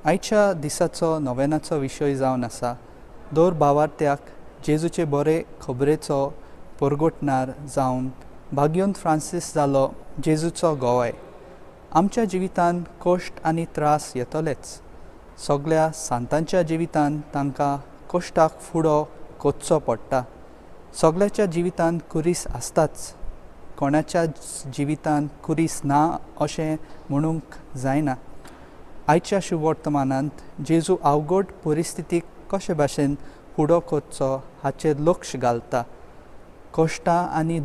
आयच्या दिसाचो नोवेनाचो विशय जावन आसा दर भावार्थ्याक जेजूचे बरे खबरेचो परगटणार जावन भाग्योन फ्रांसीस जालो जेजूचो गवाय. आमच्या जिवितांत कश्ट आनी त्रास येतलेच. सगळ्या सांतांच्या जिवितांत तांकां कश्टाक फुडो करचो पडटा. सगळ्याच्या जिवितांत कुरीस आसताच. कोणाच्या जिवितांत कुरीस ना अशें म्हणूंक जायना. आयच्या शुभवर्तमानांत जेजू अवघड परिस्थितीक कशे भाशेन फुडो करचो हाचेर लक्ष घालता. कश्टां आनी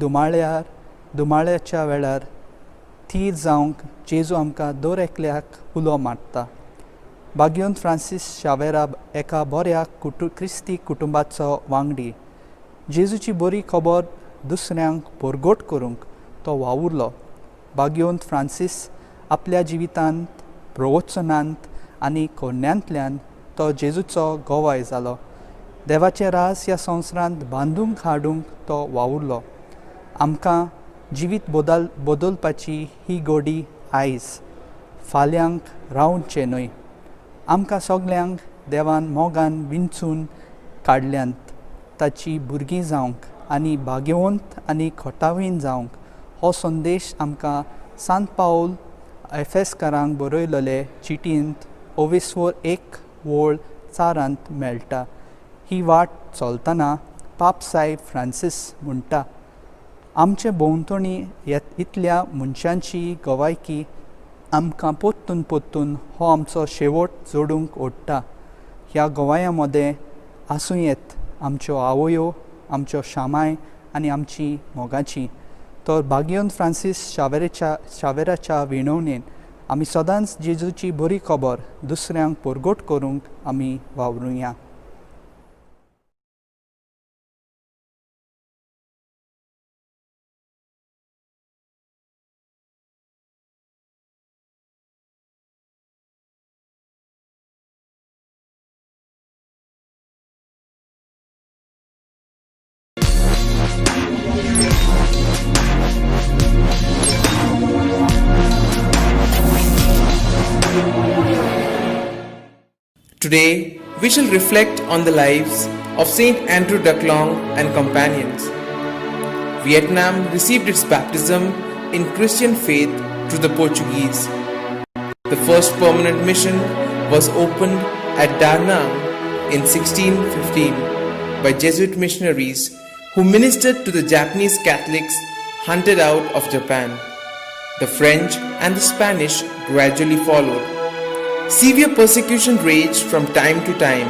दुमाळ्याच्या वेळार थीर जावंक जेजू आमकां दर एकल्याक उलो मारता. बाग्योन फ्रांसीस शावेरा एका बऱ्या क्रिस्ती कुटुंबाचो वांगडी. जेजूची बरी खबर दुसऱ्यांक परगट करूंक तो वावुरलो. बाग्योन फ्रांसीस आपल्या जिवितांत प्रवचनांत आनी कोन्यांतल्यान तो जेजूचो गवाय जालो. देवाचें राज ह्या संवसारांत बांदूंक हाडूंक तो वावुरलो. आमकां जिवीत बदलपाची ही गोडी आयज फाल्यांक रावचें न्हय. आमकां सगल्यांक देवान मोगान विंचून काडल्यांत ताची भुरगीं जावंक आनी भाग्यवंत आनी खोटावीन जावंक. हो संदेश आमकां सांत पावल एफेसकारांक बरयलेले चिटींत ओवेस्वर 1:4 मेळटा. ही वाट चलतना पाप साहेब फ्रांसीस म्हणटा, आमचे भोंवतणी इतल्या मनशांची गवायकी आमकां परतून परतून हो आमचो शेवट जोडूंक ओडटा. ह्या गवायां मदें आसूं येत आमच्यो आवयो, आमच्यो शामाय आनी आमची मोगाची. तर बागियोन फ्रांसीस शावेराच्या विणवणेन आमी सदांच जेजूची बरी खबर दुसऱ्यांक परगट करूंक आमी वावरुया. Today, we shall reflect on the lives of Saint Andrew Duc Long and companions. Vietnam received its baptism in Christian faith through the Portuguese. The first permanent mission was opened at Da Nang in 1615 by Jesuit missionaries who ministered to the Japanese Catholics hunted out of Japan. The French and the Spanish gradually followed. Severe persecution raged from time to time,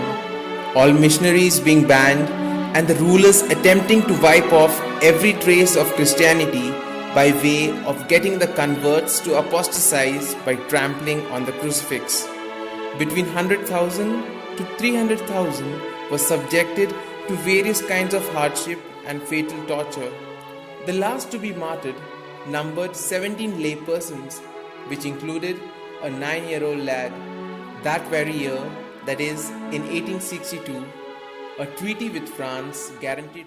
all missionaries being banned and the rulers attempting to wipe off every trace of Christianity by way of getting the converts to apostatize by trampling on the crucifix. Between 100,000 to 300,000 were subjected to various kinds of hardship and fatal torture. The last to be martyred numbered 17 lay persons, which included a 9-year-old lad. That very year, that is, in 1862, a treaty with France guaranteed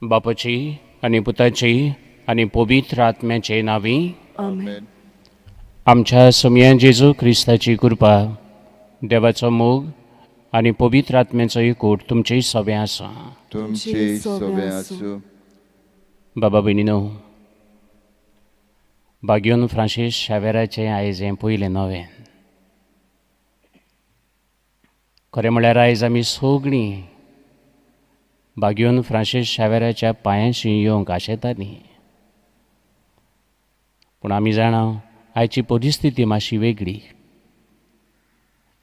बापाची आनी पुताची आनी पवित्र आत्म्याचे नांवी आमेन. आमच्या सोमया जेजू क्रिस्ताची कृपा, देवाचो मोग आनी पवित्र आत्म्याचो एकूट तुमचे सगळें आसा. तुमचे सगळें आसूं. बाबा भयणीनो, बाग्योन फ्रांसीस शावेराचें आयज हें पयलें नवें. खरें म्हळ्यार आयज आमी सगळीं बागयोन फ्रांसीस शावेराच्या पांयांशी येवंक आशेतालीं, पूण आमी जाणा आयची परिस्थिती मातशी वेगळी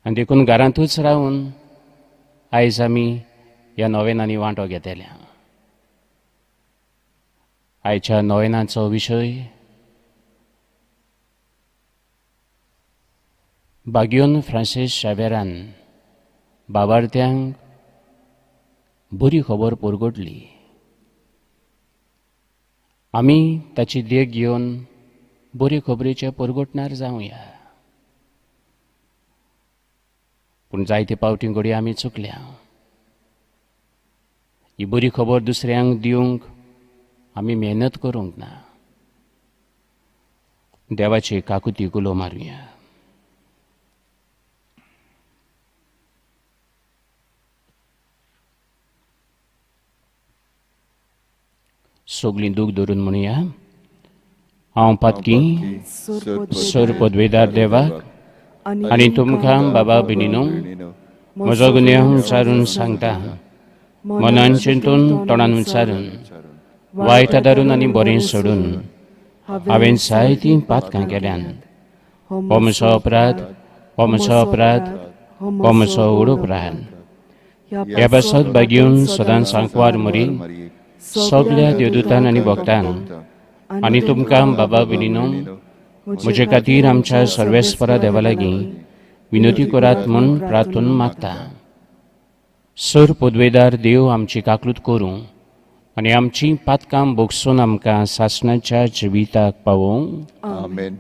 आनी देखून घरांतूच रावन आयज आमी ह्या नोवेनांनी वांटो घेतल्या. आयच्या नोवेनाचो विशय बागयोन फ्रांसीस शावेरान बाबार्थ्यांक बरी खबर परगटली. आमी ताची देख घेवन बरी खबरेचे परगटणार जावया, पूण जायते पावटी घडये आमी चुकल्या. ही बरी खबर दुसऱ्यांक दिवंक आमी मेहनत करूंक ना. देवाची काकुती उलो मारुया. सगळीं दूख धरून म्हणया, हांव पातकी सर पदवेदार देवाक आनी तुमकां बाबा भयणीनो म्हजो गुन्यांव उच्चारून सांगता, मनान चिंतून तोंडान उच्चारून वायट आदारून आनी बरें सोडून हांवें जायतीं पातकां केल्यान. हो म्हजो अपराध, हो म्हजो अपराध, हो म्हजो व्हड अपराध. ह्या पासत बागेवन सदांच सांकवार मरी सगल्या देवदूतान आनी भक्तान आनी तुमकां बाबा भयणीनो म्हजे खातीर आमच्या सर्वेस्परा देवा लागीं विनोती करात म्हूण प्रार्थून मागता. सर पदवेदार देव आमची काकलूत करूं आनी आमची पातकां भोगसून आमकां सासणाच्या जिविताक पावोवं. आमेन.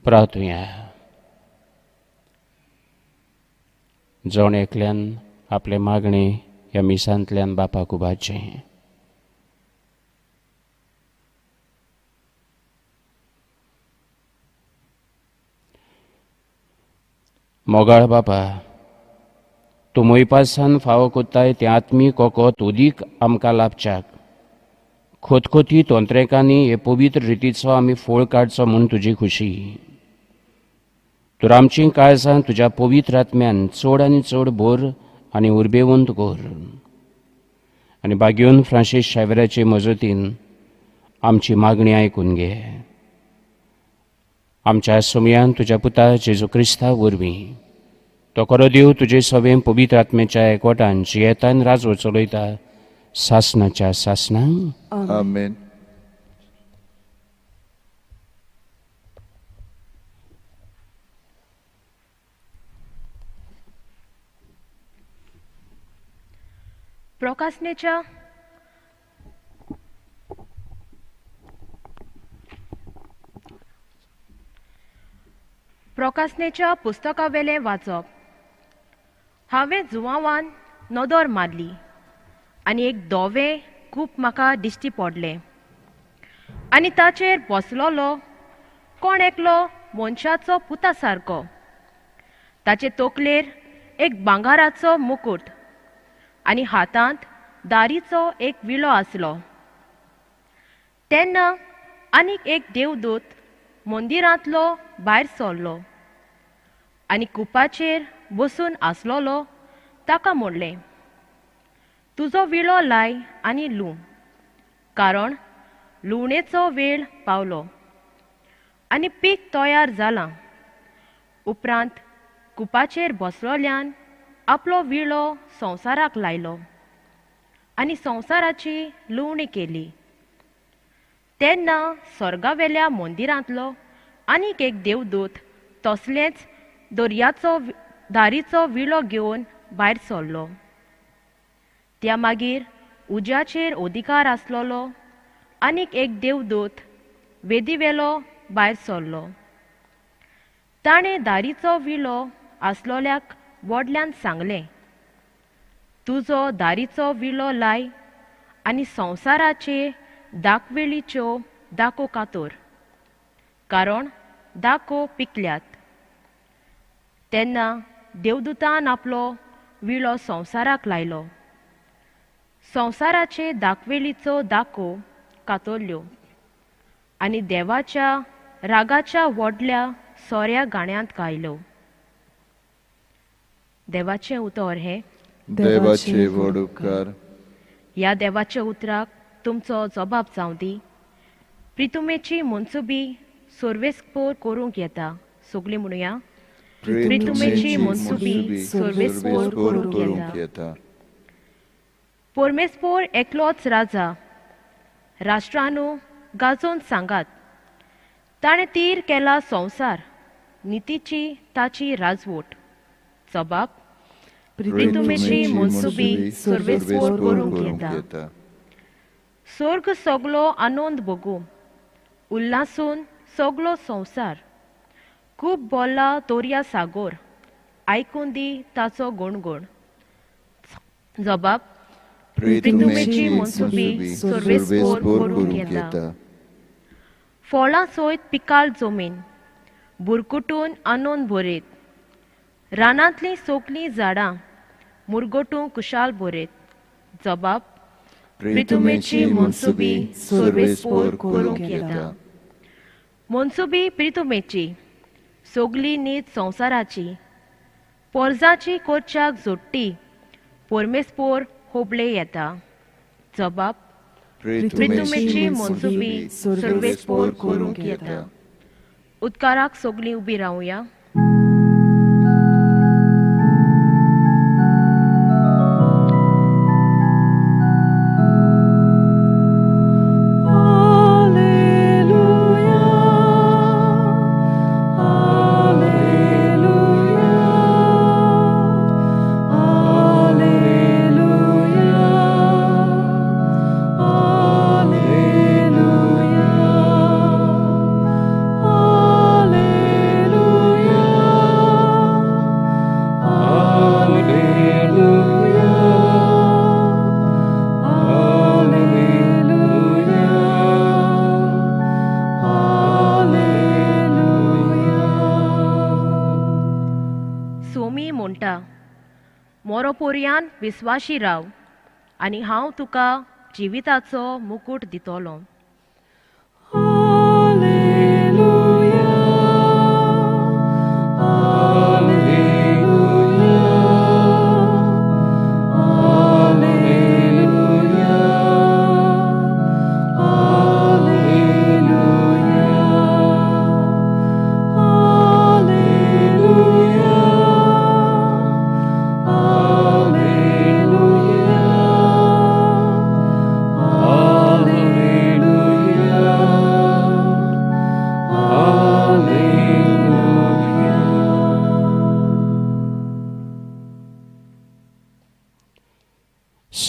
प्रार्थुया. जण एकल्यान आपले मागणे ह्या मिसांतल्यान बापाक उबारचें. मोगाळ बापा, तूं मोयपासान फावो कोत्ताय तें आत्मीक वखद उदीक आमकां लाभच्याक खोतखोती तंत्रेकांनी हे पवित्र रितीचो आमी फोळ काडचो म्हूण तुजी खुशी. तर आमची काळजां तुज्या पवित्र आत्म्यान चड आनी चड भर आनी उर्बेवंत कर आनी बागयोन फ्रांसीस शावेराचे मजतीन आमची मागणी आयकून घे. आमच्या सोमयान तुज्या पुता जेजू क्रिस्ता वरवीं तो खरो देव तुजे सवें पवित्र आत्म्याच्या एकवटान जियेतान राजवट चलयता सासणाच्या सासणां. आमेन. प्रकाशनेच्या प्रकाशनेच्या पुस्तकावेलें वाचप. हांवें जुवावान नदर मारली आनी एक धवें कूप म्हाका दिश्टी पडलें आनी ताचेर बसलोलो कोण एकलो मनशाचो पुता सारको. ताचे तकलेर एक भांगराचो मुकूट आनी हातांत दारीचो एक विळो आसलो. तेन्ना आनीक एक देवदूत मंदिरांतलो भायर सरलो आनी कुपाचेर बसून आसलोलो ताका म्हणलें, तुजो विळो लाय आनी लूं, कारण लुवणेचो वेळ पावलो आनी पीक तयार जालां. उपरांत कुपाचेर बसलोल्यान आपलो विळो संवसाराक लायलो आनी संवसाराची लुवणी केली. तेन्ना स्वर्गावेल्या मंदिरांतलो आनीक एक देवदूत तसलेंच दर्याचो दारीचो विलो घेवन भायर सरलो. त्या मागीर उज्याचेर अधिकार आसलेलो आनीक एक देवदूत वेदीवेलो भायर सरलो. ताणें दारीचो विलो आसलोल्याक व्हडल्यान सांगलें, तुजो दारीचो विलो लाय आनी संवसाराचे दाखवेलीच्यो दाको कातोर, कारण दाको पिकल्यात. तेन्ना देवदूतान आपलो विलो संवसाराक लायलो. संवसाराचे दाखवेलीचो दाको कातरल्यो आनी देवाच्या रागाच्या व्हडल्या सोऱ्या गाण्यांत गायलो. देवाचें उतर हें. देवाचे व्हड उपकार. ह्या देवाच्या उतराक तुमचो जबाब जावं दी. प्रितुमेची मनसुबी सोर्वेस्पोर करूंक येता. सगळीं म्हणुया, प्रितुमेची मनसुबी सोर्वेस्पोर करूंक येता. परमेस्पोर एकलोच राजा. राष्ट्रांनो गाजोवन सांगात, ताणें तीर केला संवसार, नितीची ताची राजवट. जबाब, प्रितुमेची मनसुबी सोर्वेस्पोर करूंक येता. स्वर्ग सगलो आनंद भोगू, उल्हासून सगलो संवसार. खूब बोल्ला दर्या सागोर, आयकून दी ताचो गुणगुण. जबाब, प्रितुमेची मनसुबी सोर्वेस्पोर करूंक येता. फळां सयत पिकाळ जमीन, बुरकुटून आनंद भरयत. रानांतलीं सोकलीं झाडां मुरगटून कुशाल भरयत. जबाब, प्रितुमेची मनसुबी सोर्वेस्पोर करूंक येता. मनसुबी प्रितुमेची, सगली नीत संवसाराची, पोरजाची कोरच्याक जोडटी, परमेस्पोर होबळे येता. जबाब, प्रितुमेची मनसुबी सोर्वेस्पोर करूंक येता. उदकाराक सगलीं उबी रावया. मोरोपोरियान विस्वाशी राव आनी हांव तुका जिविताचो मुकूट दितलो.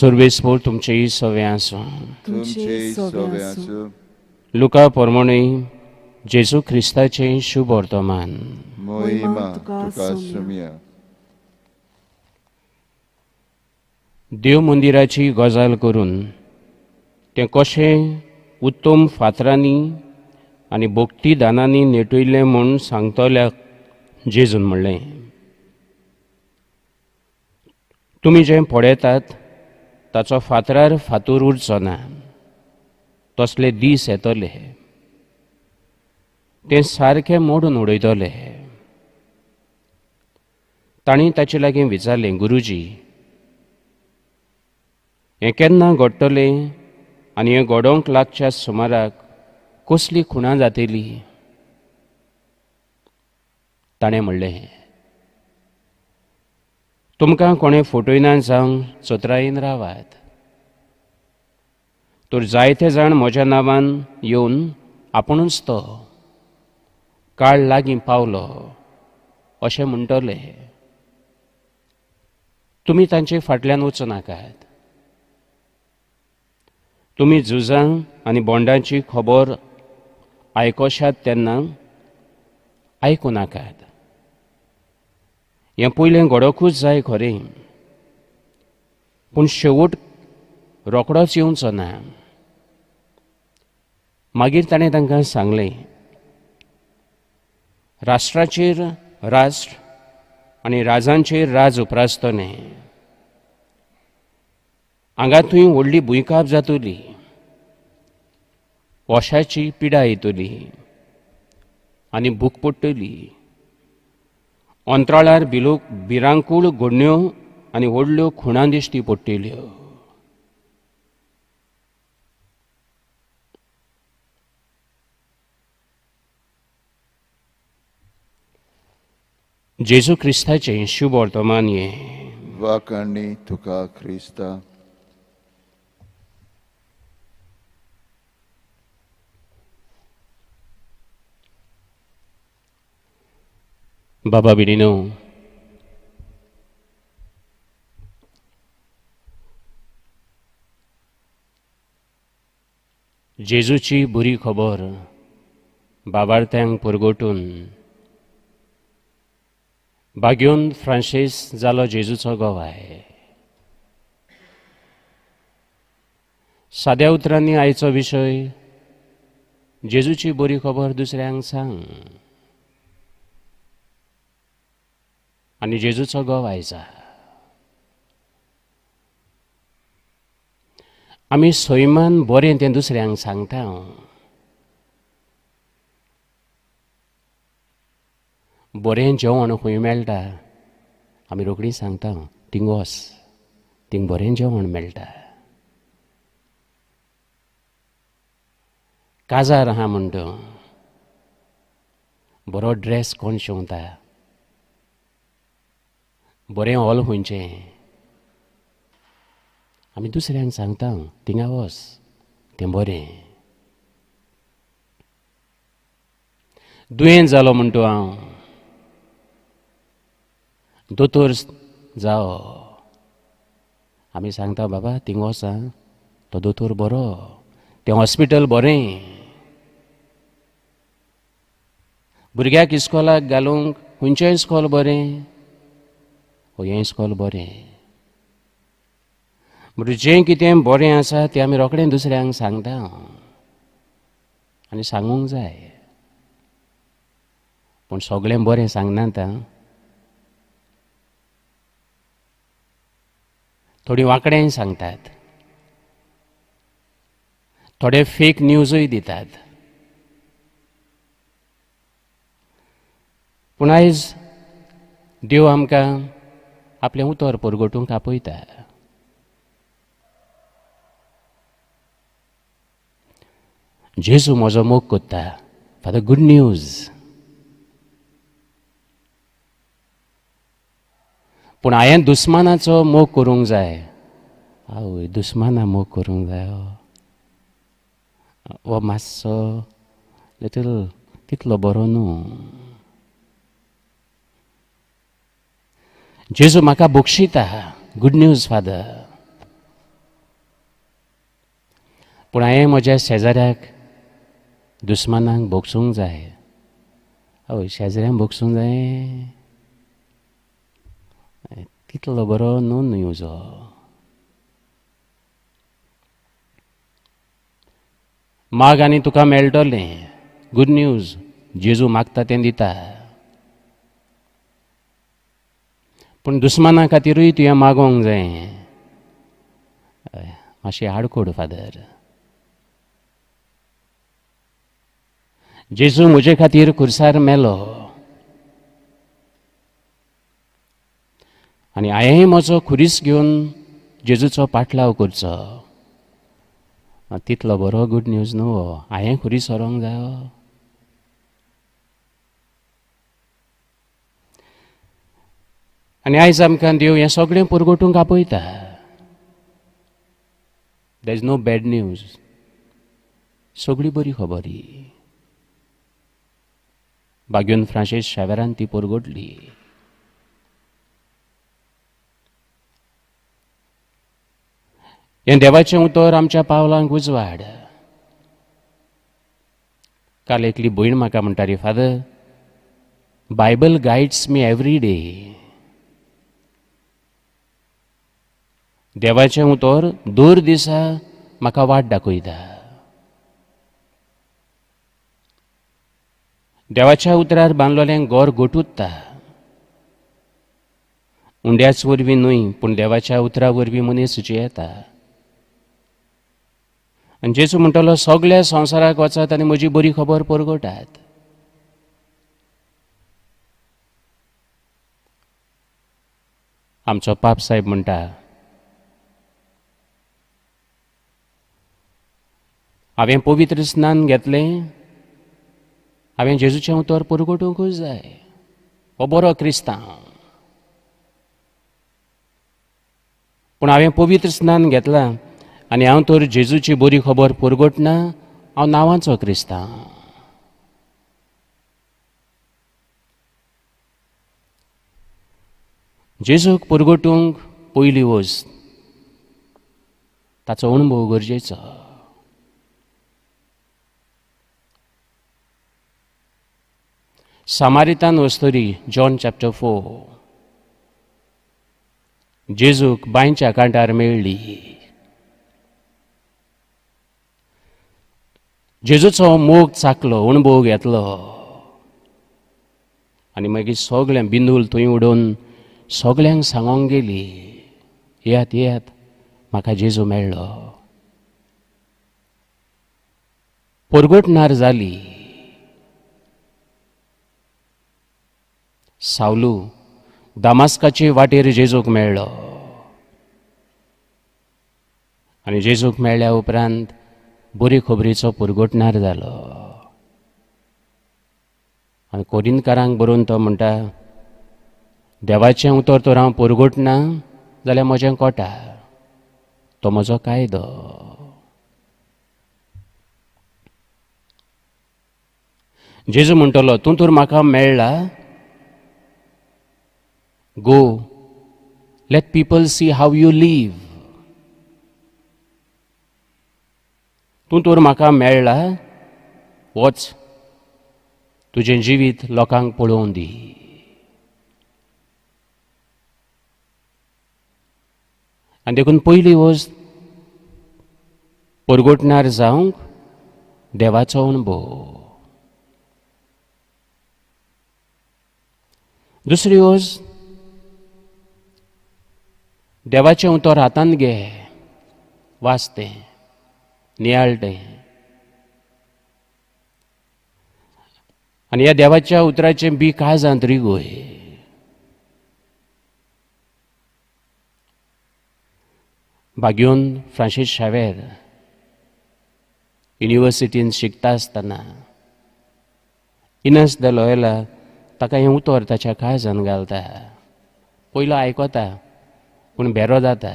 सर्वेस्पोर तुमचेय सवे आसूं. तुमचेय सवे आसूं. लुका पोरमोणे जेजू ख्रिस्ताचें शुभ वर्तमान. मोहिमा तुका सुमया. देव मंदिराची गजाल करून तें कशें उत्तम फातरांनी आनी भक्ती दानांनी नेटयल्लें म्हूण सांगतल्याक जेजून म्हणलें, तुमी जें पळयतात ताचो फातरार फातूर उरचो ना, तसले दीस येतले तें सारकें मोडून उडयतले. तांणी ताचे लागीं विचारलें, गुरुजी, हें केन्ना घडटलें आनी हें घडोवंक लागच्या सुमाराक कसली खुणां जातली? ताणें म्हणलें, तुमकां कोणें फटयना जावंक चतुरायेन रावात, तर जायते जाण म्हज्या नांवान येवन आपुणूच तो काळ लागीं पावलो अशें म्हणटले. तुमी तांचे फाटल्यान वचूं नाकात. तुमी झुजां आनी बोंडांची खबर आयकोशात तेन्ना आयकूं नाकात. हें पयलें घडोकूच जाय खरें, पूण शेवट रोखडोच येवचो ना. मागीर ताणें तांकां सांगलें, राष्ट्राचेर राष्ट्र आनी राजांचेर राज उप्रासतलें. हांगा थंय व्हडली भुंयकांप जातली, वशाची पिडा येतली आनी भूक पडटली. अंतराळार भिरांकूळ घडण्यो आनी व्हडल्यो खुणां दिश्टी पडटल्यो. जेजू क्रिस्ताचें शुभ वर्तमान हें. वाखाणी तुका क्रिस्ता. बाबा बिणीनो, जेजूची बरी खबर बाबार्थ्यांक परगटून बाग्योन फ्रांसीस जालो जेजूचो गवाय. साद्या उतरांनी आयचो विशय, जेजूची बरी खबर दुसऱ्यांक सांग आनी जेजूचो गवाय जा. आमी सैमान बरें तें दुसऱ्यांक सांगता. बरें जेवण खंय मेळटा आमी रोखडी सांगता, थिंग वच, थिंग बरें जेवण मेळटा. काजार आहा म्हणटा, बरो ड्रेस कोण शिंवता, बरें हॉल खंयचें, आमी दुसऱ्यांक सांगता थिंगा वच, तें बरें. दुयेंत जालो म्हणटा हांव, दोतोर जाओ, आमी सांगता बाबा थिंग वच आं, तो दोतोर बरो, तें हॉस्पिटल बरें. भुरग्याक इस्कोलाक घालूंक खंयचें इस्कोल बरें, हो हें इस्कोल बरें. म्हणटकीर जें कितें बरें आसा तें आमी रोखडें दुसऱ्यांक सांगता आनी सांगूंक जाय. पूण सगळें बरें सांगनात, थोडीं वांकडेंय सांगतात, थोडे फेक न्यूजूय दितात. पूण आयज देव आमकां आपलें उतर परगटूंक आपयता. जेजू म्हजो मोग करता, फादर गूड न्यूज. पूण हांवें दुस्मानाचो मोग करूंक जाय. आवय, दुस्माना मोग करूंक जाय हो मातसो लिटल तितलो बरो न्हू. जेजू म्हाका बक्षिता, गूड न्यूज फादर. पूण हांवें म्हज्या शेजाऱ्याक दुस्मानाक भोगसूंक जाय. आवय, शेजाऱ्यांक भोगसूंक जाय, तितलो बरो न्हू न्यूज हो. माग आनी तुका मेळटलें, गूड न्यूज. जेजू मागता तें दिता. पूण दुस्माना खातीरूय तुवें मागोंक जाय. मातशें आडकोड फादर. जेजू म्हजे खातीर खुर्सार मेलो आनी हांवेंय म्हजो खुरीस घेवन जेजूचो पाटलाव करचो. तितलो बरो गूड न्यूज न्हू हो. हांवें खुरीस व्हरूंक जाय. आनी आयज आमकां देव हें सगळें परगटूंक आपयता. There is no bad news, सगळी बरी खबर ही. बाग्योन फ्रांसीस शावेरान ती परगटली. हें देवाचें उतर आमच्या पावलांक उजवाड. काल एकली भयण म्हाका म्हणटाली, Father, Bible guides me every day. देवाचें उतर दर दिसा म्हाका वाट दाखयता. देवाच्या उतरार बांदलेलें घर गोठुत्ता. उंड्याच वरवीं न्हय, पूण देवाच्या उतरा वरवीं मनीस जियेता. आनी जेजू म्हणटलो, सगळ्या संवसाराक वचात आनी म्हजी बरी खबर परगटात. आमचो पाप साहेब म्हणटा, हांवें पवित्र स्नान घेतलें, हांवें जेजूचें उतर परगटूंकूच जाय. हो बरो क्रिस्तांव. पूण हांवें पवित्र स्नान घेतलां आनी हांव तर जेजूची बरी खबर परगटना, हांव नांवाचो क्रिस्तांव. जेजूक परगटूंक पयली वस्त ताचो अणभव गरजेचो. सामारितान वस्तुरी, जॉन चॅप्टर 4, जेजूक बांयच्या कांठार मेळ्ळी. जेजूचो मोग चाकलो, अणभव घेतलो आनी मागीर सगळें बिंदूल थंय उडोवन सगळ्यांक सांगोंक गेली, येयात येयात, म्हाका जेजू मेळ्ळो. परगटणार जाली. सावलू दामास्काचे वाटेर जेजूक मेळ्ळो आनी जेजूक मेळ्ळ्या उपरांत बरी खबरीचो परगटणार जालो. आनी कोरिंतकारांक बरोवन तो म्हणटा, देवाचें उतर तर हांव परगटना जाल्यार म्हजें कोटा, तो म्हजो कायदो. जेजू म्हणटलो, तूं तर म्हाका मेळ्ळा, Go, let people see how you live. तूं तर म्हाका मेळ्ळा, वच, तुजें जिवीत लोकांक पळोवन दी. आनी देखून पयली वस्त परगटणार जावंक देवाचो अणभव. दुसरी वस्त, देवाचें उतर हातांत घे, वाचतें, नियाळटें आनी ह्या देवाच्या उतराचें बी काळजांत रिगोय. बाग्योन फ्रांसीस शावेर युनिवर्सिटीन शिकता आसतना इनस the Loyola ताका हें उतर ताच्या काळजान घालता. पयलो आयकता पूण बेरो जाता.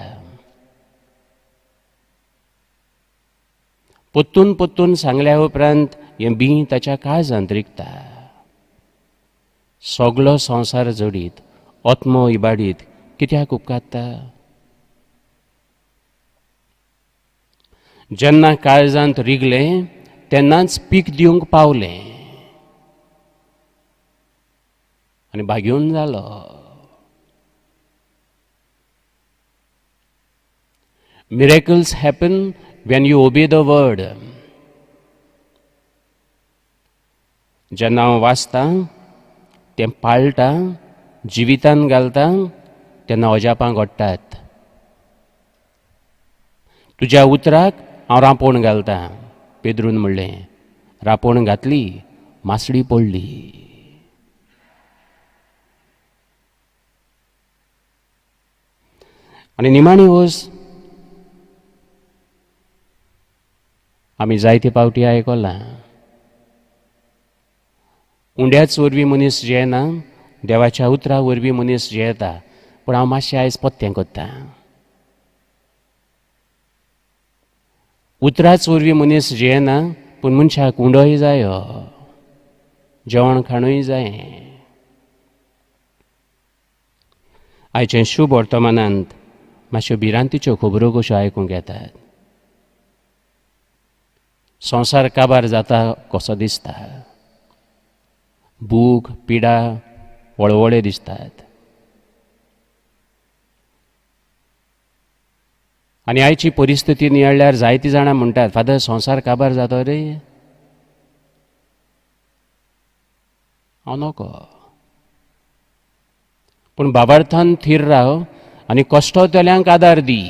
पोत्तून पोत्तून सांगल्या उपरांत हें बी ताच्या काळजांत रिगता. सगलो संवसार जोडीत, आत्मो इबाडीत कित्याक उपकारता? जेन्ना काळजांत रिगलें तेन्नाच पीक दिवंक पावलें आनी भाग्योन जालो. Miracles happen when you obey the word. जेन्ना हांव वाचतां, तें पाळटां, जिवितान घालतां, तेन्ना अजापां घडटात. तुज्या उतराक हांव रांपोण घालतां, पेद्रून म्हणलें. रांपोण घातली, मासडी पडली. आनी निमाणी वस्त आमी जायते पावटी आयकलां, उंड्याच वरवीं मनीस जियेना, देवाच्या उतरा वरवीं मनीस जियेता. पूण हांव मातशें आयज पत्तें करतां. उतराच वरवीं मनीस जियेना, पूण मनशाक उंडोय जायो, जेवण खाणूय जाय. आयचें शुभ वर्तमानांत मातश्यो भिरांतीच्यो खबरो कश्यो आयकूंक येतात. संवसार काबार जाता कसो दिसता, भूक पिडा वळवळे दिसतात. आनी आयची परिस्थिती नियाळ्ळ्यार जायतीं जाणां म्हणटात, फादर संवसार काबार जाता रे, हांव नको. पूण बाबार्थान थीर राव आनी कश्टतल्यांक आदार दी.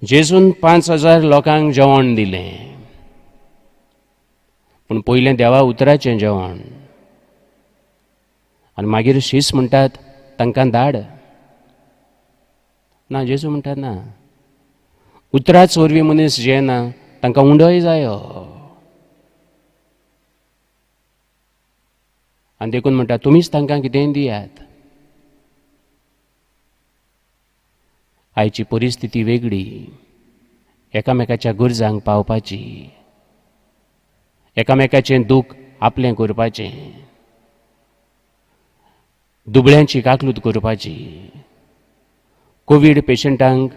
जेजून 5000 लोकांक जेवण दिलें, पूण पयलें देवा उतराचें जेवण, आनी मागीर शीस म्हणटात तांकां धाड. ना, जेजू म्हणटात ना, उतराच वरवीं मनीस जियेना, तांकां उंडोय जायो. आनी देखून म्हणटा तुमीच तांकां कितेंय दियात. आयची परिस्थिती वेगळी, एकामेकाच्या गरजांक पावपाची, एकामेकाचें दूख आपलें करपाचें, दुबळ्यांची काकलूत करपाची, कोवीड पेशंटांक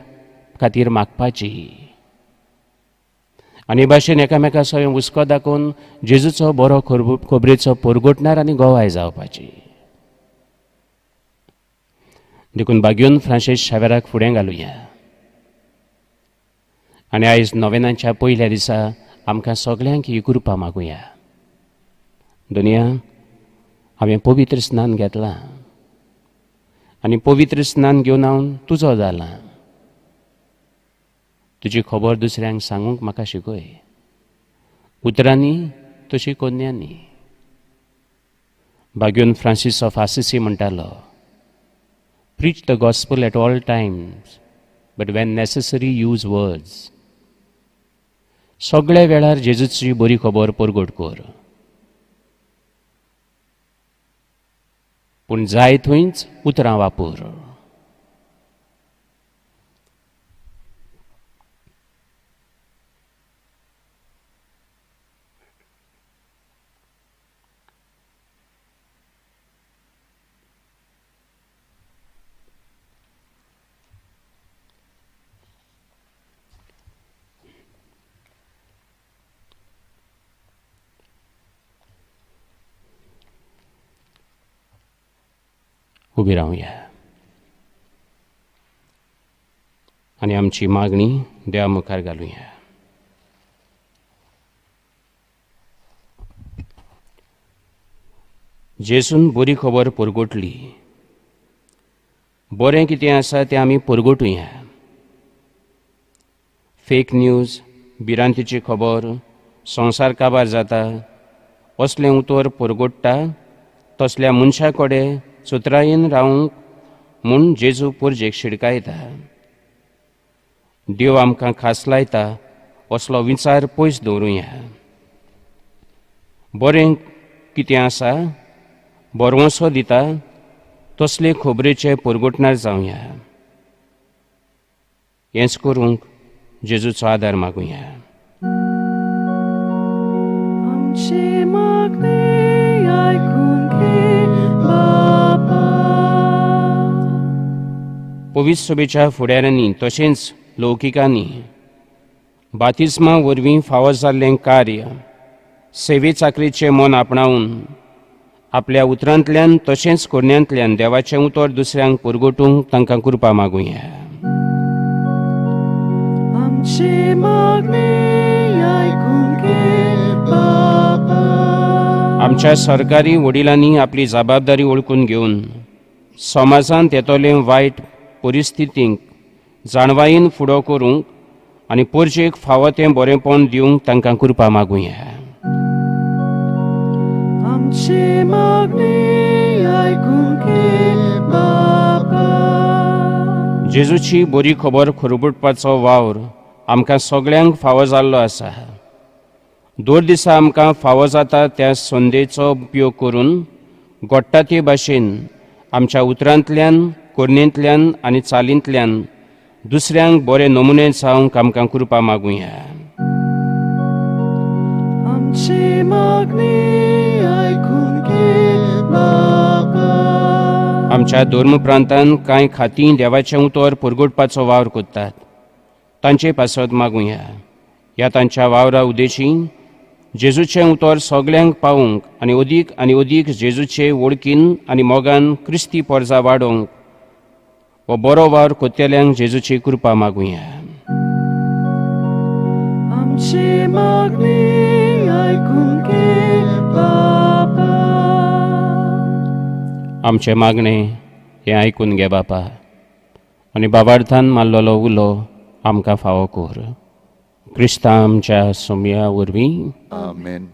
खातीर मागपाची, आनी भाशेन एकामेका सगळें हुस्को दाखोवन जेजूचो बरो खबरेचो परगटणार आनी गोवाय जावपाची. देखून बाग्योन फ्रांसीस शावेराक फुडें घालुया आनी आयज नोवेनाच्या पयल्या दिसा आमकां सगल्यांक ही कृपा मागुया. दुनिया, हांवें पवित्र स्नान घेतलां आनी पवित्र स्नान घेवन हांव तुजो जालां. तुजी खबर दुसऱ्यांक सांगूंक म्हाका शिकय, उतरांनी तशी कोन्यांनी. बाग्योन फ्रांसीस ऑफ आसिसी म्हणटालो, Preach the gospel at all times, but when necessary use words. सगळ्या वेळार जेजूची बरी खबर परगट कर, पूण जाय थंयच उतरां वापर. उबी रावया आनी आमची मागणी देवा मुखार घालुया. जेजून बरी खबर परगटली, बरें कितें आसा तें आमी परगटुया. फेक न्यूज, भिरांतीची खबर, संवसार काबार जाता असलें उतर परगट्टा तसल्या मनशा कडेन चतुरायेन रावंक म्हूण जेजू पोरजेक शिडकायता. देव आमकां खास लायता असलो विचार पयस दवरुया. बरें कितें आसा बरवंसो दिता तसले खबरेचे परगटणार जावया. हेंच करूंक जेजूचो आदार मागुया. पवित्र सभेच्या फुडाऱ्यांनी तशेंच लौकिकांनी बातिज्मा वरवीं फावो जाल्लें कार्य सेवे चाकरीचें मन आपणावन आपल्या उतरांतल्यान तशेंच करण्यांतल्यान देवाचें उतर दुसऱ्यांक परगटूंक तांकां कृपा मागुया. आमच्या सरकारी वडिलांनी आपली जबाबदारी वळखून घेवन समाजांत येतले वायट परिस्थितींक जाणवायेन फुडो करूंक आनी पोरजेक फावो तें बरेंपण दिवंक तांकां कृपा मागुया. जेजूची बरी खबर खरबुटपाचो वावर आमकां सगळ्यांक फावो जाल्लो आसा. दर दिसा आमकां फावो जाता त्या संदेचो उपयोग करून घडटा ते भाशेन आमच्या उतरांतल्यान, कोरणेंतल्यान आनी चालींतल्यान दुसऱ्यांक बरे नमुने जावंक आमकां कृपा मागुया. आमची मागणी आयकून घे बापा. आमच्या धर्म प्रांतान कांय खातीं देवाचें उतर परगटपाचो वावर करतात, तांचे पासत मागुया. ह्या तांच्या वावरा उद्देशी जेजूचें उतर सगल्यांक पावूंक आनी अदीक जेजूचे वळखीन आनी मोगान क्रिस्ती पोरजा वाडोवंक हो बरो वावर करतल्यांक जेजूची कृपा मागुया. आमची मागणी आयकून घे बापा. आमचें मागणें हें आयकून घे बापा आनी बाबार्थान मारलेलो उलो आमकां फावो कर. क्रिस्ता आमच्या सोमया वरवीं. आमेन.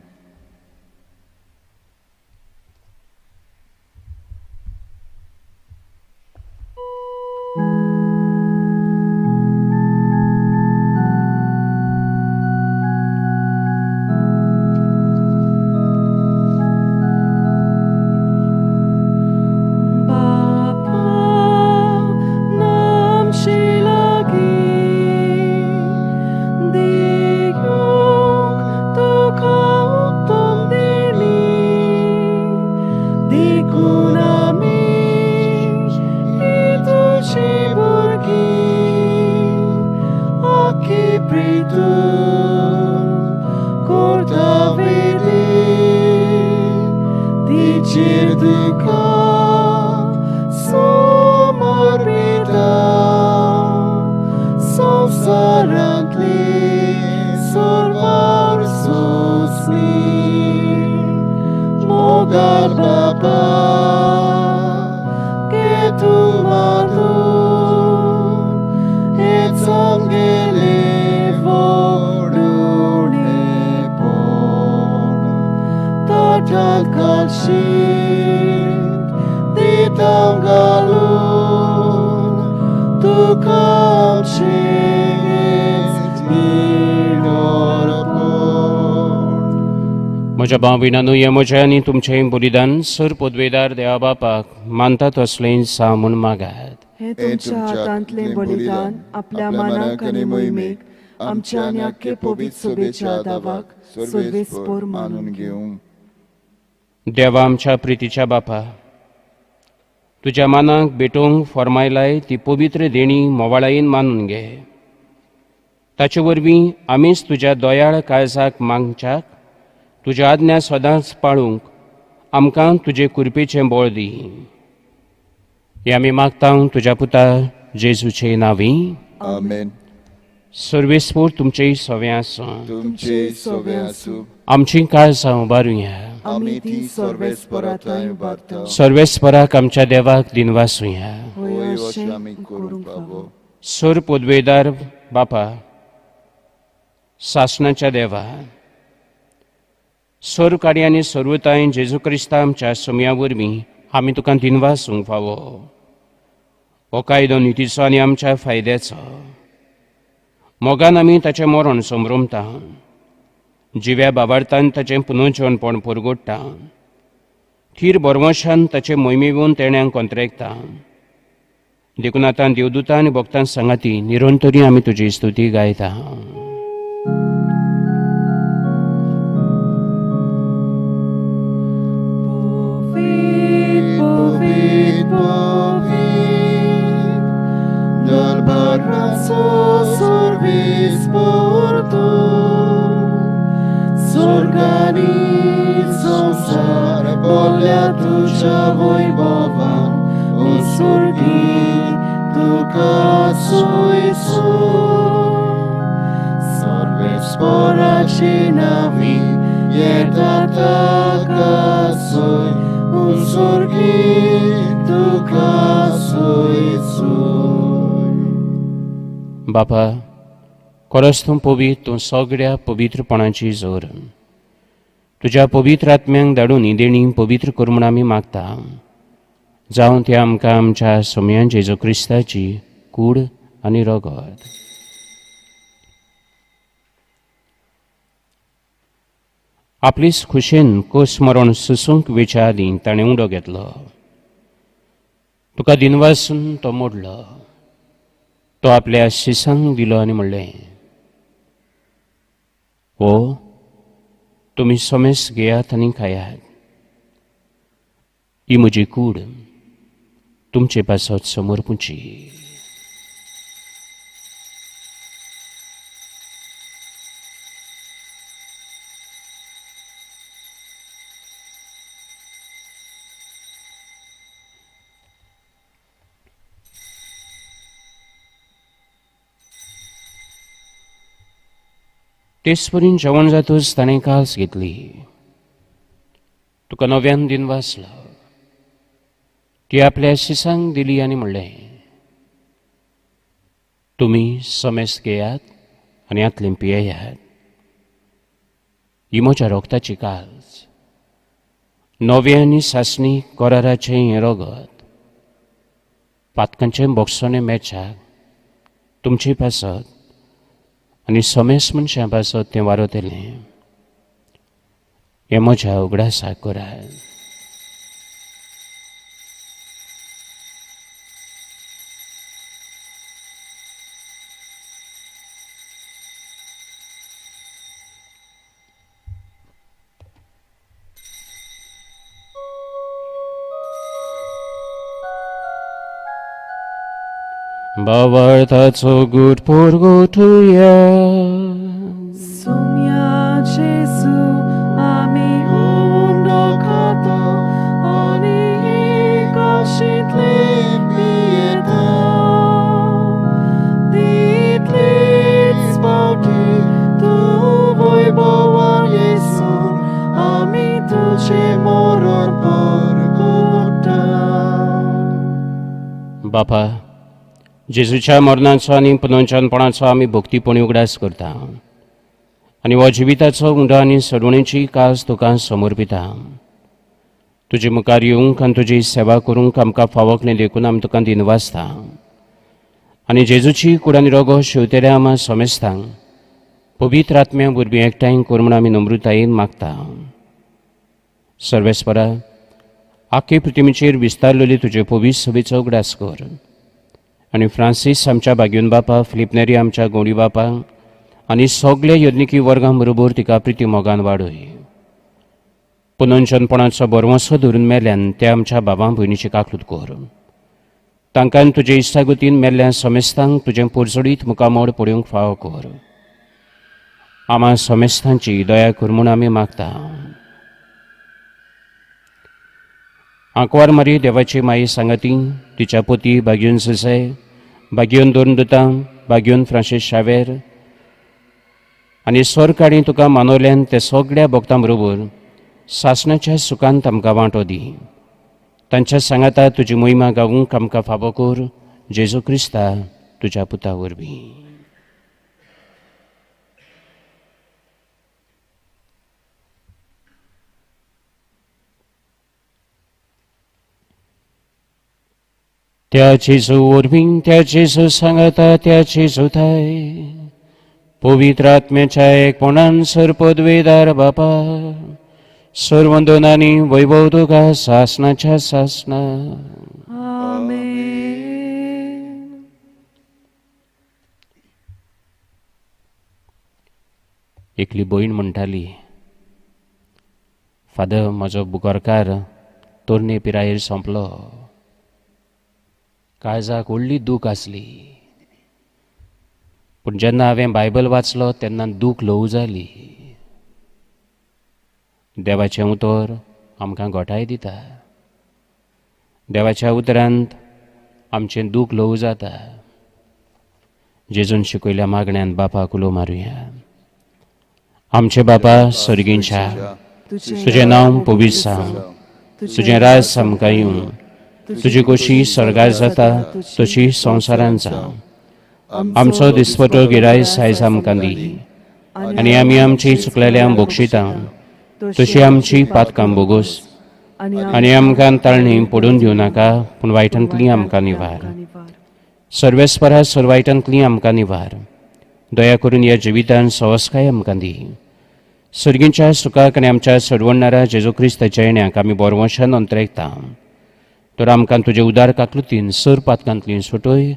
म्हज्या भाव भयणांनो, हें म्हजें आनी तुमचें बलिदान सर पदवेदार देवा बापाक मानता तसलें सा म्हूण मागात. हें तुमच्या हातांतलें बलिदान आपल्या मानाक आनी मोहिमेक आमच्या आनी आख्खे पवित्र सभेच्या दावाक सर्वेस्पोर मानून घेवं. देवा आमच्या प्रितीच्या बापा, तुज्या मानाक भेटोवंक फॉर्मायलाय ती पवित्र देणी मोवाळायेन मानून घे. ताचे वरवीं आमीच तुज्या दयाळ काळजाक मागच्याक तुज्या आज्ञा सदांच पाळूंक आमकां तुजे कृपेचें बळ दी. हें आमी मागता तुज्या पुता जेजूचे नांवी. आमेन. सर्वेस्पोर तुमचेय सवें आसूं. तुमचेय सवें आसूं. आमचीं काळजां उबारुया. आमी ती सर्वेस्परा थंय उबारता. सर्वेस्पराक आमच्या देवाक दिनवासुया. होय अशें आमी करूंक फावो. सर पदवेदार बापा, सासणाच्या देवा, सर्वकार्य आनी सर्वताय जेजू क्रिस्ता आमच्या सोमया वरवीं आमी तुका दिनवासूंक फावो. हो कायदो नितीचो आनी आमच्या फायद्याचो. मोगान आमी ताचें मरण समरमता, जिव्या बाबार्थान ताचें पुनर्जीवनपण परगोडटा, थीर बरवंशान ताचे मोहिमेवन तेण्यांक कोंत्रेकता. देखून आतां देवदूतां आनी भक्तां सांगाती निरंतरी आमी तुजी स्तुती गायता. बापा, खरोच तूं पवित्र, तूं सगळ्या पवित्रपणाची जोर. तुज्या पवित्र आत्म्यांक धाडून ही देणी पवित्र कर म्हूण आमी मागता. जावं ते आमकां आमच्या सोमयान जेजू क्रिस्ताची कूड आनी रगत. आपलीच खुशेन कोस मरण सुसूंक वेच्या आदीं ताणें उडो घेतलो. तुका दिनवासून तो मोडलो. तो आपल्या शिसांक दिलो आनी म्हणलें, हो तुमी समेस घेयात आनी खायात, ही म्हजी कूड तुमचे पासत समर्पुची. तेच परीन जेवण जातूच ताणें कास घेतली, तुका नव्यान दिन वाचलो, ती आपल्या शिसांक दिली आनी म्हणलें, तुमी समेस घेयात आनी हातलें पियेयात, ही म्हज्या रोगताची काज, नवें आनी सासणी कराराचें हें रगत, पातकांचें बोगसणें मेळच्याक तुमचे पासत आनी समेस मनशां पासत तें वारवतलें, हें म्हज्या उगडासाक करात. भावार्थाचो गूट पोरगोटुया. Sumia Jesu ami undokata ani ikashitle pieta Ditlitz bauti tu voi bovar Jesu ami tuche moron porgota. बापा, जेजूच्या मरणाचो आनी पुनर्जनपणाचो आमी भक्तीपणी उगडास करता आनी हो जिविताचो उंडो आनी सडवणेची काज तुका समर्पिता. तुजे मुखार येवंक आनी तुजी सेवा करूंक आमकां फावकलें देखून आमी तुका दिनवासता आनी जेजूची कूड आनी रोगो शेवतेल्या आमा समेस्तांक पवित्र आत्म्या वरवीं एकठांय कर म्हूण आमी नम्रतायेन मागता. सर्वेस्परा, आख्खे पृथ्वीचेर विस्तारलेली तुजे पवित्र सभेचो उगडास कर आनी फ्रांसीस आमच्या बागयोन बापा, फिलीप नेरी आमच्या गोंडी बापा आनी सगल्या यज्ञिकी वर्गां बरोबर तिका प्रिती मोगान वाडय. पुनर्जनपणाचो बरवंसो धरून मेल्ल्यान त्या आमच्या बाबा भयणीची काकलूत कर. तांकां तुजे इश्टागतीन मेल्ल्या समेस्तांक तुजें पोरजडीत मुखामोड पळोवंक फावो कर. आमा समेस्तांची दया कर म्हूण आमी मागता. आंकवार मारी देवाची माई सांगाती, तिच्या पोती बागयोन ससाय, बागयोन दोन दुतां, बागयोन फ्रांसीस शावेर आनी सरकाडी तुका मानवल्यान ते सगळ्या भक्तां बरोबर सासणाच्या सुखांत आमकां वांटो दी. तांच्या सांगाता तुजी मोहिमा गावूंक आमकां फावो कर, जेजू क्रिस्ता तुज्या पुता वरवीं. त्या जेजू वरवीं, त्या जेजू सांगाता, त्या जेजू थाय पवित्र आत्म्याच्या एकपणान सर्पद्वेदार बापा, सर्वंदनानी वैभव तुका सासनाच्या सासना. आमेन. एकली भयण म्हणटाली, फादर म्हजो बुगरकार तरणे पिरायेर सोंपलो, काळजाक व्हडली दूख आसली, पूण जेन्ना हांवें बायबल वाचलो तेन्ना दूख ल्हवू जाली. देवाचें उतर आमकां घोटाय दिता, देवाच्या उतरांत आमचें दूख ल्हवू जाता. जेजून शिकयल्या मागण्यान बापाक उलो मारुया. आमचे बापा सर्गींच्या, तुजें नांव पवित्र जावं, तुजें राज आमकां येवं, तुजी खोशी स्वर्गार जाता तशी संवसारांत जावं. आमचो दिसपटो गिरायस आयज आमकां दी आनी आमी आमची चुकलेल्यांक बक्षिता तशी आमची पातकां बोगोस आनी आमकां ताळणी पडून दिवं नाका, पूण वायटांतली आमकां निवार. सर्वेस्परा सर्व वायटांतली आमकां निवार. दया करून ह्या जिवितान सवस्काय आमकां दी. सर्गींच्या सुखाक आनी आमच्या सरवणणारा जेजू क्रिस्ताच्या येण्याक आमी बोरवंशान अंतरेकता. तर आमकां तुजे उदार काकलुतीन सर पातकांतली सुटय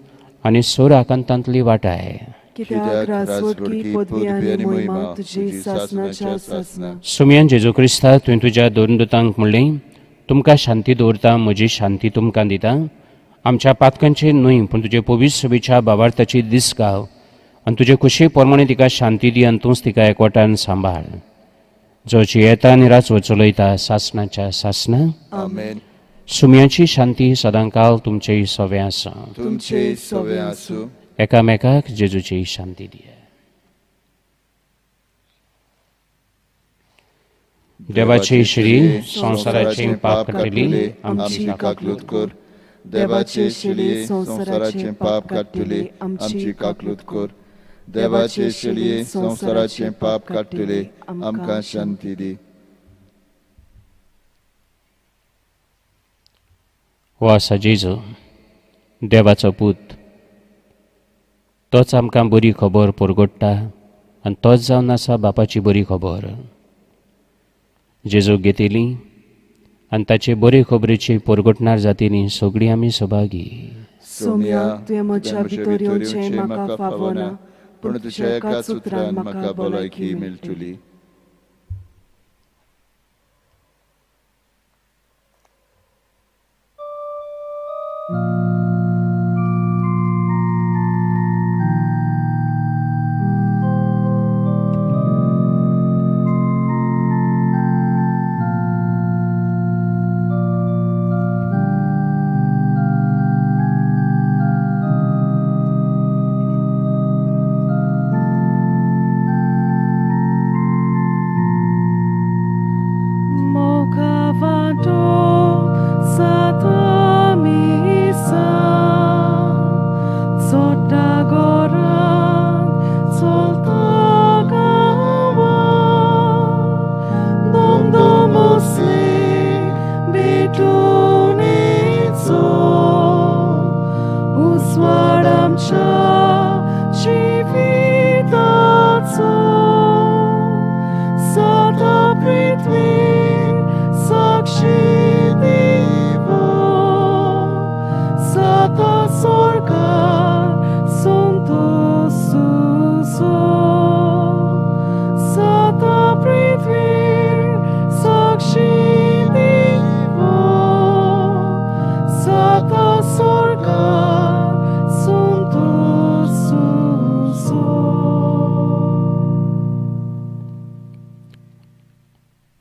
आनी सोर आकांतांतली वाटाय. कित्याक राजवटकी पदवी आनी महिमा तुजी सासणाच्या सासणा. सुमयान जेजू क्रिस्ता, तुवें तुज्या दोन दुतांक म्हणलें, तुमकां शांती दवरता, म्हजी शांती तुमकां दिता. आमच्या पातकांचेर न्हय पूण तुजे पवित्र सभेच्या भावार्थाची दिसगाव आनी तुजे खुशे प्रमाणे तिका शांती दी आनी तूंच तिका एकवटान सांबाळ, जो जियेता आनी राजवट चलयता सासणाच्या सासणा. आमेन. सुमयाची शांती सदांकाल तुमचेय सवे आसा. तुमचेय सवे आसूं. एकामेकाक जेजूची शांती दिया. देवाची श्री संवसाराचें पाप काडटली आमची काकलूत कर. देवाचे शिलये संवसाराचें पाप काडटले आमची काकलूत कर. देवाचे शिलये संवसाराचें पाप काडटले आमकां शांती दी. हो आसा जेजू, देवाचो पूत. तोच आमकां बरी खबर परगट्टा आनी तोच जावन आसा बापाची बरी खबर. जेजूक घेतली आनी ताचे बरे खबरेची परगटणार जातीनी सगळीं आमी सभागी. सोम्या, तुवें म्हज्या भितर येवचें म्हाका फावना, पूण तुज्या एकाच उतरान म्हाका भलायकी मेळटली.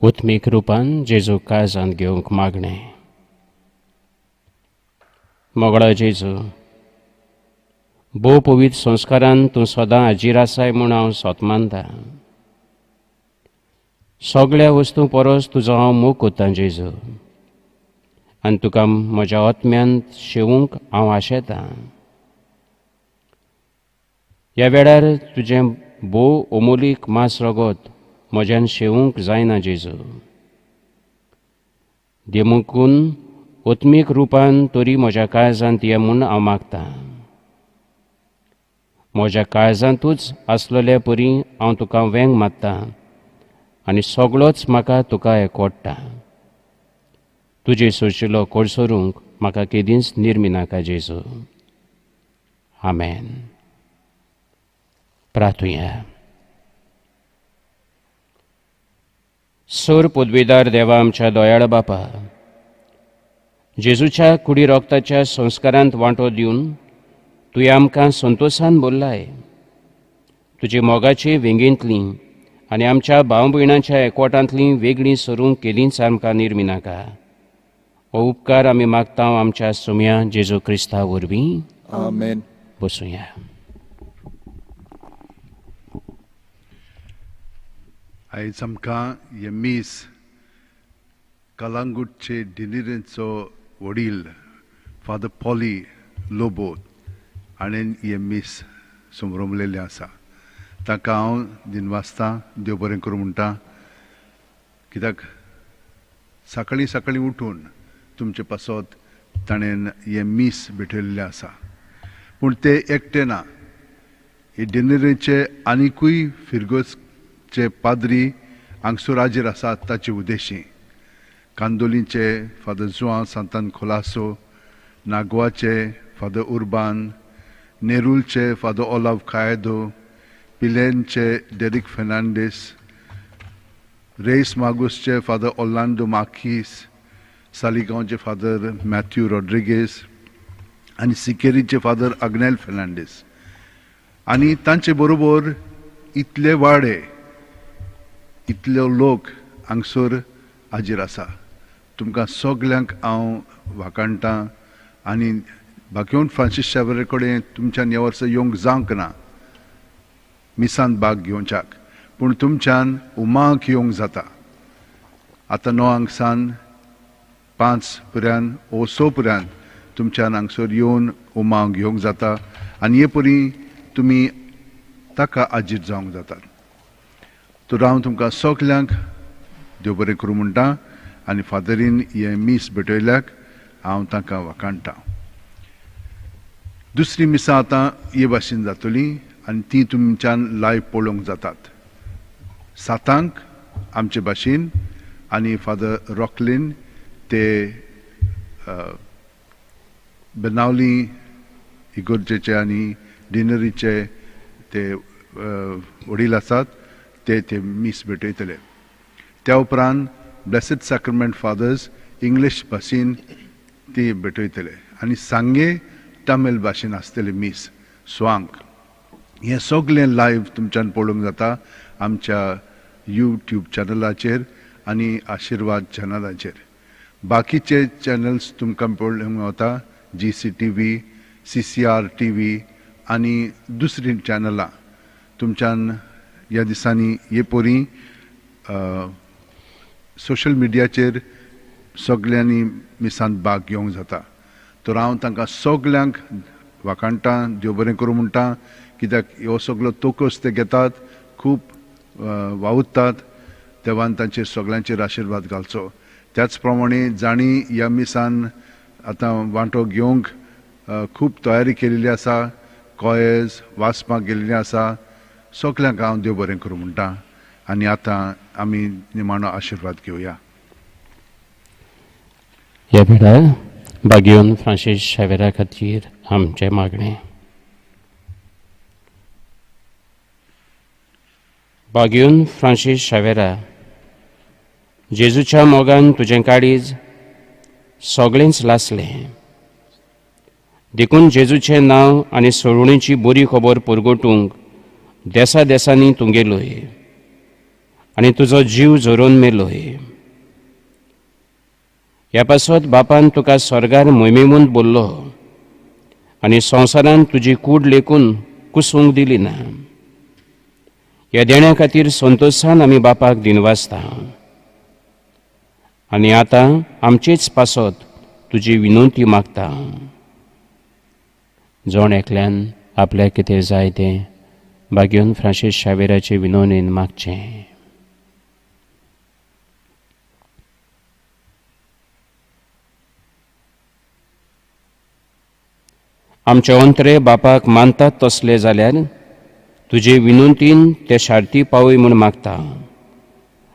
उत्मीक रुपान जेजू काळजांत घेवंक मागणें. मोगळो जेजू, भोव पवित्र संस्कारान तूं सदां हाजीर आसाय म्हूण हांव सोत मानता. सगळ्या वस्तूं परस तुजो हांव मोग कोत्तां जेजू, आनी तुका म्हज्या आत्म्यांत शेवूंक हांव आशेतां. ह्या वेळार तुजें भोव अमोलीक मांस रगत म्हज्यान शेवूंक जायना जेजू, देमूकून आत्मीक रुपान तरी म्हज्या काळजांत ये म्हूण हांव मागतां. म्हज्या काळजांतूच आसलेले परी हांव तुका वेंग मारतां आनी सगळोच म्हाका तुका एकवडटा. तुजे सोशिलो कोळसरूंक म्हाका केदींच निर्मिनाका जेजू. आमेन. प्रार्थुया. सोर पदवीदार देवा आमच्या दयाळ बापा, जेजूच्या कुडी रोगताच्या संस्कारांत वांटो दिवन तुवें आमकां संतोशान बोल्लाय. तुजे मोगाचे वेंगेंतली आनी आमच्या भाव भयणांच्या एकवटांतली वेगळीं सरूंक केदींच आमकां निर्मिनाका. हो उपकार आमी मागता आमच्या सुम्या जेजू क्रिस्ता वरवीं. आमेन. बसुया. आयज आमकां हें मीस कलांगूटचे डिनिरेंचो वडील फादर पॉली लोबो हाणें हें मीस समरमलेलें आसा. ताका हांव दिनवासतां, देव बरें करूं म्हणटा, कित्याक सकाळीं सकाळीं उठून तुमचे पासत ताणें हें मीस भेटयल्लें आसा. पूण ते एकटे ना, हे डिनिरेचे आनिकूय फिरगोजचे पाद्री हांगसर हाजीर आसात ताचे उद्देशी कांदोलीचे फादर जुआंव सांतान खोलासो, नागवाचे फादर उर्बान, नेरूलचे फादर ओलाव कायदो, पिलेनचे डेरिक फेर्नांडीस, रेस मागूसचे फादर ओर्लांडो मार्कीस, सालिगांवचे फादर मॅथ्यू रॉड्रिगेस आनी सिकेरीचे फादर अग्नेल फेर्नांडीस आनी तांचे बरोबर इतले वाडे इतले लोक हांगसर हाजीर आसा. तुमकां सगल्यांक हांव वाखाणटां आनी बाकीवन फ्रांसीस शावेरा कडेन तुमच्यान ह्या वर्सा येवंक जावंक ना मिसान भाग घेवच्याक, पूण तुमच्यान उमाक येवंक जाता. आतां 9 सान 5 पर्यंत ओ 6 पर्यंत तुमच्यान हांगसर येवन उमाव घेवंक जाता आनी हे परी तुमी ताका आजीर जावंक जातात. तर हांव तुमकां सगल्यांक देव बरें करूं म्हणटा आनी फादरीन हें मीस भेटयल्याक हांव तांकां वाखाणटां. दुसरी मिसां आतां हे भाशेन जातली आनी ती तुमच्यान लायव्ह पळोवंक जातात. 7 आमचे भाशेन आनी फादर रॉकलीन ते बेनावली इगोर्जेचे आनी डिनरीचे ते वडील आसात, ते ते मीस भेटयतले. त्या उपरांत ब्लेसड सॅक्रमेंट फादर्स इंग्लीश भाशेन ती भेटयतले आनी सांगे तमीळ भाशेन आसतले मीस स्वांक. हें सगळें लायव्ह तुमच्यान पळोवंक जाता आमच्या यूट्यूब चॅनलाचेर आनी आशिर्वाद चॅनलाचेर. बाकीचे चॅनल्स तुमकां पळोवंक वता GCTV, CCR TV आनी दुसरीं चॅनलां तुमच्यान ह्या दिसांनी हे परी सोशल मिडियाचेर सगल्यांनी मिसांत भाग घेवंक जाता. तर हांव तांकां सगल्यांक वाखाणटां, देव बरें करूं म्हणटा, कित्याक हो सगलो तोकोस ते घेतात, खूब वावुरतात, देवान तांचेर सगल्यांचेर आशिर्वाद घालचो. त्याच प्रमाणे जांणी ह्या मिसान आतां वांटो घेवंक खूब तयारी केलेली आसा, कॉयज वाचपाक गेल्ली आसा, सगल्यांक हांव देव बरें करूं म्हणटा आनी आतां आमी निमाणो आशिर्वाद घेवया. ह्या वेळार बागियोन फ्रांसीस शावेरा खातीर आमचें मागणें. बागियोन फ्रांसीस शावेरा, जेजूच्या मोगान तुजें काळीज सगळेंच लासलें, देखून जेजूचें नांव आनी सोडवणेची बरी खबर परगटूंक देसा देसांनी तूं गेलोय आनी तुजो जीव झरोवन मेलोय. ह्या पासत बापान तुका स्वर्गार मोहिमेवंत बोल्लो आनी संवसारान तुजी कूड लेखून कुसूंक दिली ना. ह्या देण्या खातीर संतोशान आमी बापाक दिनवासता आनी आतां आमचेच पासत तुजी विनंती मागता. जण एकल्यान आपल्याक कितें जाय तें बागियोन फ्रांसीस शावेराचे विनवणेन मागचें. आमचे अंतरे बापाक मानतात तसले जाल्यार तुजे विनंतीन ते शार्ती पावय म्हूण मागता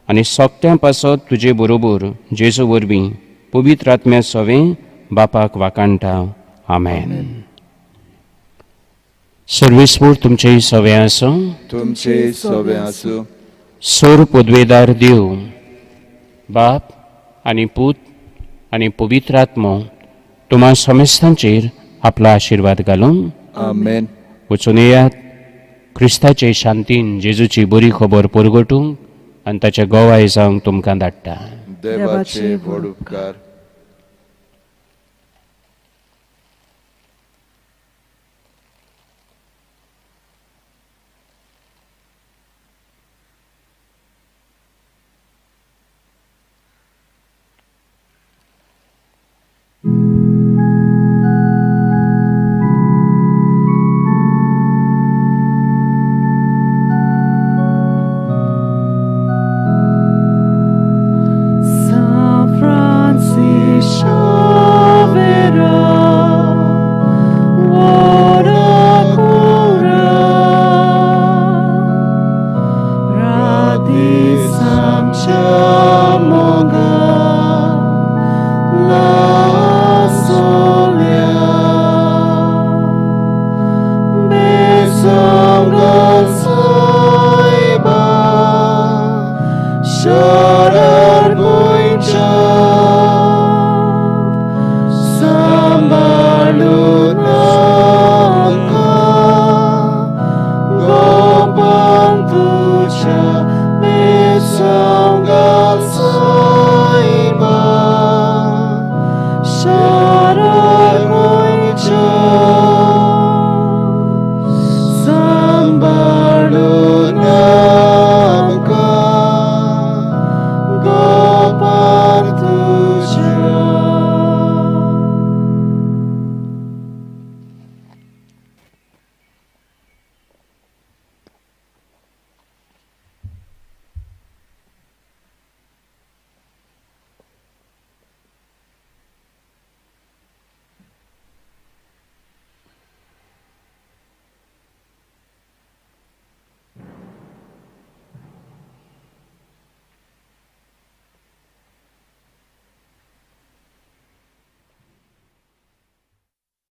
आनी सोगत्यां पासत तुजे बरोबर जेजू वरवीं पवित्र आत्म्या सवें बापाक वाखाणटा. आमेन. सर्वेस्पूर तुमचें सवें आसूं, तुमचें सवें आसूं. सोर पदवेदार देव बाप आनी पूत आनी पवित्र आत्मो तुमा समेस्तांचेर आपलो आशिर्वाद घालून. आमेन. वचून येयात, क्रिस्ताचे शांतीन जेजूची बरी खबर परगटूंक आनी ताचे गोवाय जावंक तुमकां धाडटा. देवाचे व्हड उपकार. San Francisco. तुज्या बेसाक.